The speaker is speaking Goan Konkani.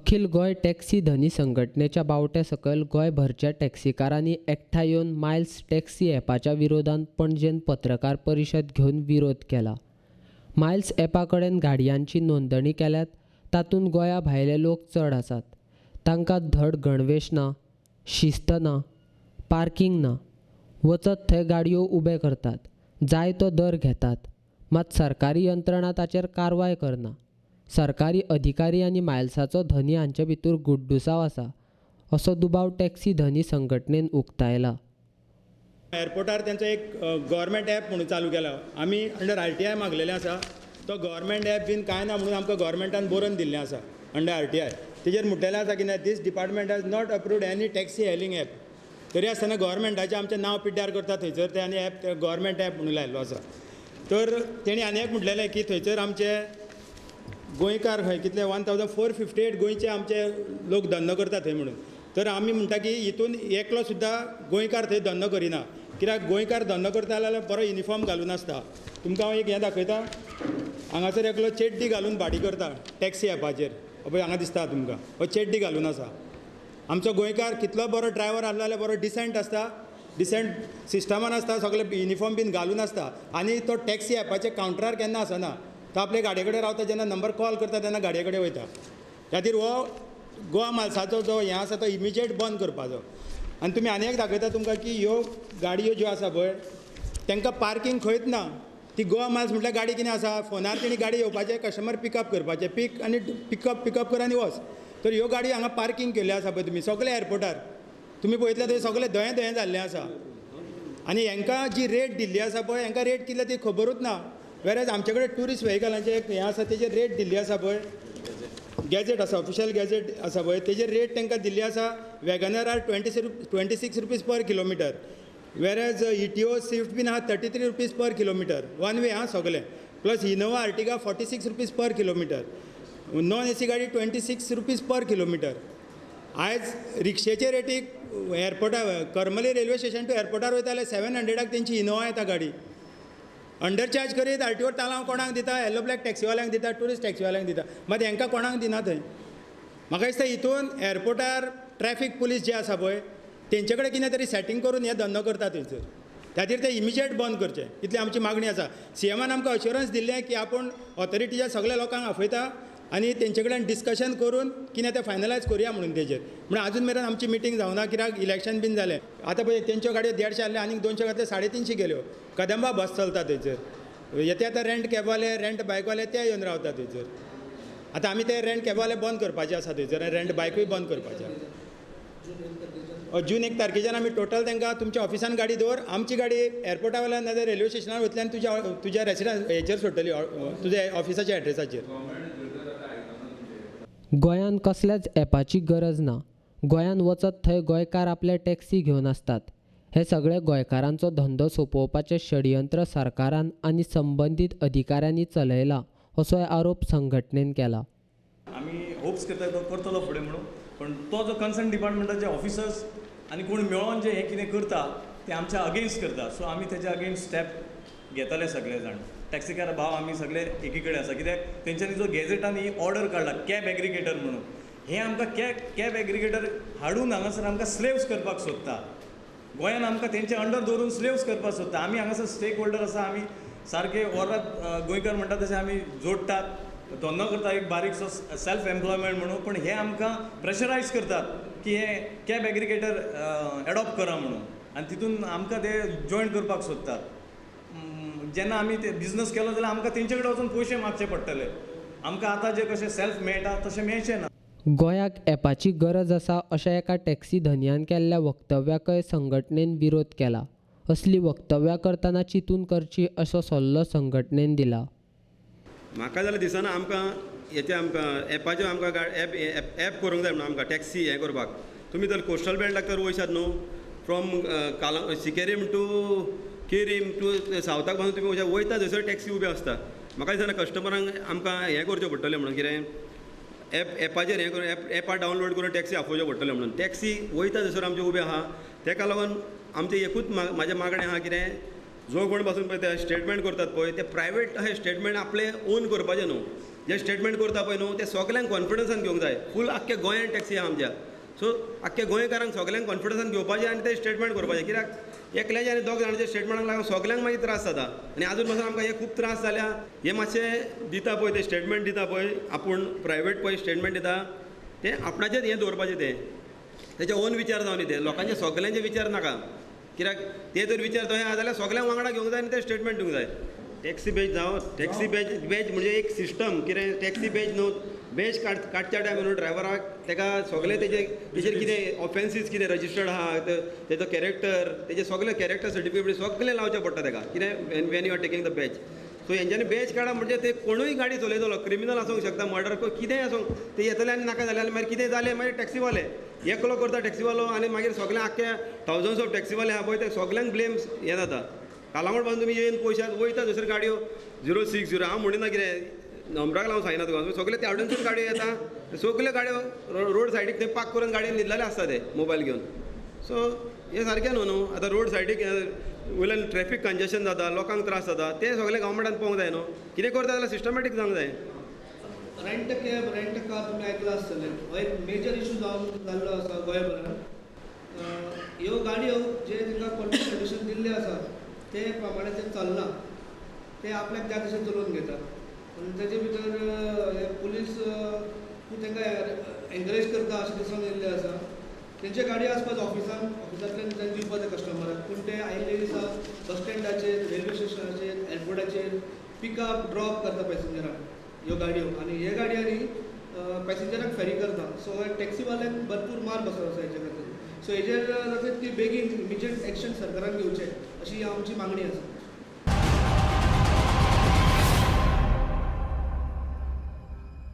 अखिल गोंय टॅक्सी धनी संघटनेच्या बावट्या सकयल गोंयभरच्या टॅक्सीकारांनी एकठांय येवन मायल्स टॅक्सी ॲपाच्या विरोधात पणजेन पत्रकार परिशद घेवन विरोध केला. मायल्स ॲपा कडेन गाडयांची नोंदणी केल्यात तातूंत गोंया भायले लोक चड आसात. तांकां धड गणवेश ना, शिस्त ना, पार्किंग ना. वचत थंय गाडयो उबे करतात, जाय तो दर घेतात, मात सरकारी यंत्रणा ताचेर कारवाय करना. सरकारी अधिकारी आनी मायल्साचो धनी हांचे भितर गुड्डुसाव आसा असो दुबाव टॅक्सी धनी संघटनेन उक्तायला. एअरपोर्टार तेंचो एक गव्हर्मेंट ॲप म्हणून चालू केला. आमी अंडर RTI मागलेलें आसा. तो गव्हर्मेंट ॲप बीन कांय ना म्हणून आमकां गव्हर्मेंटान बरोवन दिल्लें आसा अंडर RTI. तेजेर म्हटलेलें आसा की ना, this department has not approved any taxi hailing app. तरी आसतना गव्हर्मेंटाचें आमचें नांव पिड्ड्यार करता थंयसर ते आनी ॲप गव्हर्मेंट ॲप म्हणून लायिल्लो आसा. तर तेणी आनी एक म्हटलेलें की थंयसर आमचे गोंयकार खंय कितले 1458 गोंयचे आमचे लोक धंदो करता थंय म्हणून. तर आमी म्हणटा की हितून एकलो सुद्दां गोंयकार थंय धंदो करिना. कित्याक गोंयकार धंदो करता जाल्यार बरो युनिफॉर्म घालून आसता. तुमकां हांव एक हें दाखयता, हांगासर एकलो चेड्डी घालून भाडी करता टॅक्सी ॲपाचेर. पळय हांगा दिसता तुमकां, हो चेड्डी घालून आसा. आमचो गोंयकार कितलो बरो ड्रायवर आसलो जाल्यार बरो डिसेंट आसता, डिसेंट सिस्टमान आसता, सगळे युनिफॉर्म बीन घालून आसता. आनी तो टॅक्सी ॲपाच्या कावंटरार केन्ना आसना, तो आपल्या गाडये कडेन रावता. जेन्ना नंबर कॉल करता तेन्ना गाडये कडेन वयता. खातीर हो गोवा माल्साचो जो हें आसा तो इमिजिएट बंद करपाचो. आनी तुमी आनी एक दाखयता तुमकां की ह्यो गाडयो ज्यो आसा पळय तांकां पार्किंग खंयच ना. ती गोवा माल्स म्हटल्यार गाडी कितें आसा, फोनार तेणी गाडी येवपाचें, कस्टमर पिकअप करपाचें, पीक आनी पिकअप कर आनी वच. तर ह्यो गाडी हांगा पार्किंग केल्ल्यो आसा पळय तुमी सगळे एअरपोर्टार तुमी पळयतले थंय सगळे धंये धंये जाल्लें आसा. आनी हांकां जी रेट दिल्ली आसा पळय, हांकां रेट कितले ती खबरूच ना. वेरेज आमचे कडेन ट्युरिस्ट वेहिकलांचें एक हें आसा, तेजेर रेट दिल्ली आसा पळय, गॅजेट आसा, ऑफिशियल गॅजेट आसा पळय, तेजेर रेट तांकां दिल्ली आसा. WagonR 26 rupees per kilometre, whereas Etios Swift बीन आहा 33 rupees per kilometre one way आहा सगळें. Plus Innova Ertiga 46 rupees per kilometre, non AC गाडी 26 रुपीज पर किलोमिटर. आयज रिक्षेचे रेटीक एअरपोर्टार करमली रेल्वे स्टेशन टू एअरपोर्टार वयता जाल्यार 700 तेंची इनोवा येता गाडी. अंडर चार्ज करीत RTO तालांव कोणाक दिता, येल्लो ब्लॅक टॅक्सीवाल्यांक दिता, ट्युरिस्ट टॅक्सीवाल्यांक दिता, मात हांकां कोणाक दिना थंय. म्हाका दिसता हितून एअरपोर्टार ट्रॅफीक पुलीस जे आसा पळय तेंचे कडेन कितें तरी सेटींग करून हे धंदो करता थंयसर. खातीर ते इमिजिएट बंद करचें, इतली आमची मागणी आसा. CMन आमकां अश्योरन्स दिल्लें की आपूण ऑथॉरिटीच्या सगळ्या लोकांक आपयता आनी तेंचे कडेन डिस्कशन करून कितें तें फायनलायज करुया म्हणून तेजेर. म्हणून आजून मेरेन आमची मिटींग जावना, कित्याक इलेक्शन बीन जालें. आतां पळय तेंच्यो गाडयो 150 आसल्यो, आनीक 200 घातले 350 गेल्यो. कदंबा बस चलता थंयसर, येते आतां रेंट कॅबवाले, रेंट बायकवाले ते येवन रावता थंयसर. आतां आमी ते रेंट कॅबवाले बंद करपाचे आसा थंयसर, आनी रेंट बायकूय बंद करपाचें. जून 1 तारखेच्यान आमी टोटल तांकां तुमच्या ऑफिसान गाडी दवर, आमची गाडी एअरपोर्टा वयल्यान नाजाल्यार रेल्वे स्टेशनार वयतली आनी तुज्या रेसिडन्स हेचेर सोडटली, तुज्या ऑफिसाच्या एड्रेसाचेर. गोंयांत कसल्याच ॲपाची गरज ना. गोंयांत वचत थंय गोंयकार आपले टॅक्सी घेवन आसतात. हे सगळे गोंयकारांचो धंदो सोंपोवपाचें षडयंत्र सरकारान आनी संबंदीत अधिकाऱ्यांनी चलयला असोय आरोप संघटनेन केला. आमी होप्स करता तो करतलो फुडें म्हणून, पण तो जो कन्सर्न डिपार्टमेंटाचे ऑफिसर्स आनी कोण मेळोन जे हें कितें करता ते आमच्या अगेन्स्ट करता. सो आमी तेच्या अगेन्स्ट स्टेप घेतले सगळे जाण. टॅक्सीकार भाव आमी सगळे एकी कडेन आसा, कित्याक तेंच्यांनी जो गॅजेटान ही ऑर्डर काडला कॅब एग्रिगेटर म्हणून, हें आमकां कॅब एग्रिगेटर हाडून हांगासर आमकां स्लेव्स करपाक सोदता. गोंयान आमकां तेंचे अंडर दवरून स्लेव्स करपाक सोदता. आमी हांगासर स्टेक होल्डर आसा, आमी सारके वरात गोंयकार म्हणटा तशें आमी जोडटात, धंदो करता एक बारीकसो सेल्फ एम्प्लॉयमेंट म्हणून, पण हे आमकां प्रेशरायज करतात की हे कॅब एग्रिगेटर एडॉप्ट करा म्हणून, आनी तितून आमकां ते जॉयन करपाक सोदतात. जेन्ना आमी ते बिजनस केलो जाल्यार आमकां तेंचे कडेन वचून पयशे मागचे पडटले. आमकां आतां जे कशें सेल्फ मेळटा तशें मेळचें ना. गोंयाक ॲपाची गरज आसा अशें एका टॅक्सी धनयान केल्ल्या वक्तव्याकय संघटनेन विरोध केला. असली वक्तव्यां करतना चिंतून करची असो सल्लो संघटनेन दिला. म्हाका जाल्यार दिसना आमकां हेचे आमकां ॲपाचेर आमकां ॲप करूंक जाय म्हणून आमकां टॅक्सी हें करपाक. तुमी जर कोस्टल बेल्टाक तर वयशात न्हू, फ्रॉम काला सिकेरीम टू केरीम टू सावथाक पासून तुमी वयता थंयसर टॅक्सी उब्यो आसता. म्हाका दिसना कस्टमरांक आमकां हें करचें पडटलें म्हणून, कितें एपाचेर हें करून एपार डावनलोड करून टॅक्सी आपोवच्यो पडटल्यो म्हणून. टॅक्सी वयता थंयसर आमच्यो उब्यो आहा, तेका लागून आमचें एकूच म्हाजें मागणें आहा कितें, जो कोण पासून पळय ते स्टेटमेंट करतात पळय ते प्रायवेट अशें स्टेटमेंट आपलें ओन करपाचें न्हू. जे स्टेटमेंट करता पळय न्हू ते सगल्यांक कॉन्फिडन्सान घेवंक जाय. फूल आख्खे गोंयान टॅक्सी आहा आमच्या, सो आख्खे गोंयकारांक सगल्यांक कॉन्फिडन्सान घेवपाचें आनी ते स्टेटमेंट करपाचें. कित्याक एकल्याचे आनी दोग जाणांच्या स्टेटमेंटाक लागून सगल्यांक मागीर त्रास जाता आनी आजून पासून आमकां हे खूब त्रास जाल्या. हे मातशें दिता पळय ते स्टेटमेंट दिता पळय आपूण प्रायवेट पळय स्टेटमेंट दिता तें आपणाचेच हें दवरपाचें, तें तेजे ओन विचार जावन ते लोकांचे सगल्यांचे विचार नाका. कित्याक ते जर विचार थंय आसा जाल्यार सगल्यांक वांगडा घेवंक जाय आनी ते स्टेटमेंट दिवंक जाय. टॅक्सी बॅच जावं, टॅक्सी बॅच बॅच म्हणजे एक सिस्टम कितें टॅक्सी बॅच न्हू, बॅच काडच्या टायमार न्हू ड्रायव्हराक तेका सगळें तेजेर कितें ऑफेन्सीस कितें रजिस्टर्ड आहा, तेजो कॅरेक्टर, तेजे सगळे कॅरेक्टर सर्टिफिकेट सगळें लावचें पडटा तेका कितें when you are taking the badge. So हेंच्यांनी बॅच काडप म्हणजे ते कोणूय गाडी चलयतलो, क्रिमिनल आसूंक शकता, मर्डर कितेंय आसूंक, ते येतले आनी नाका जाले आनी मागीर कितें जालें मागीर टॅक्सीवाले एकलो करता टॅक्सीवालो आनी मागीर सगळे आख्खे थावजंड्स ऑफ टॅक्सीवाले आहा पळय ते सगल्यांक ब्लेम हें जाता. कालांगूट पासून तुमी येवन पयशात वयता दुसऱ्यो गाडयो 060 हांव म्हणिना कितें नंबराक लावन सांगिना तुका, सगळे त्या वटेनसून गाडयो येता, सगल्यो गाडयो रोड सायडीक ते पार्क करून गाडयेन न्हिदलेले आसता ते मोबायल घेवन. सो हें सारकें न्हू न्हू आतां रोड सायडीक वयल्यान ट्रॅफीक कंजेशन जाता, लोकांक त्रास जाता, तें सगळें गव्हर्मेंटान पळोवंक जाय न्हू. कितें करता जाल्यार सिस्टमॅटीक जावंक जाय. रँट कॅब, रँट कार तुमी आयकलां आसतलें, हो एक मेजर इशू जावन जाल्लो आसा गोंयभरान. ह्यो गाडयो जे तांकां कंडिशन दिल्ले आसा ते प्रमाणे ते चलना, ते आपल्याक जाय तशें चलोवन घेता आनी तेजे भितर पुलीस तांकां एनकरेज करता अशें दिसून येयल्लें आसा. तेंचे गाडयो आसपाक ऑफिसांतल्यान तांकां दिवपाक जाय कस्टमराक, पूण ते आयिल्ले दिसा बस स्टँडाचेर, रेल्वे स्टेशनाचेर, एअरपोर्टाचेर पिकअप ड्रॉप करता पॅसेंजरांक ह्यो गाडयो आनी हे गाडयांनी पॅसेंजरांक फेरी करता. सो टॅक्सीवाल्यांक भरपूर मार बसत आसा हेच्या खातीर. सो हेजेर जाता की बेगीन इमिजिएट एक्शन सरकारान घेवचें अशी आमची मागणी आसा.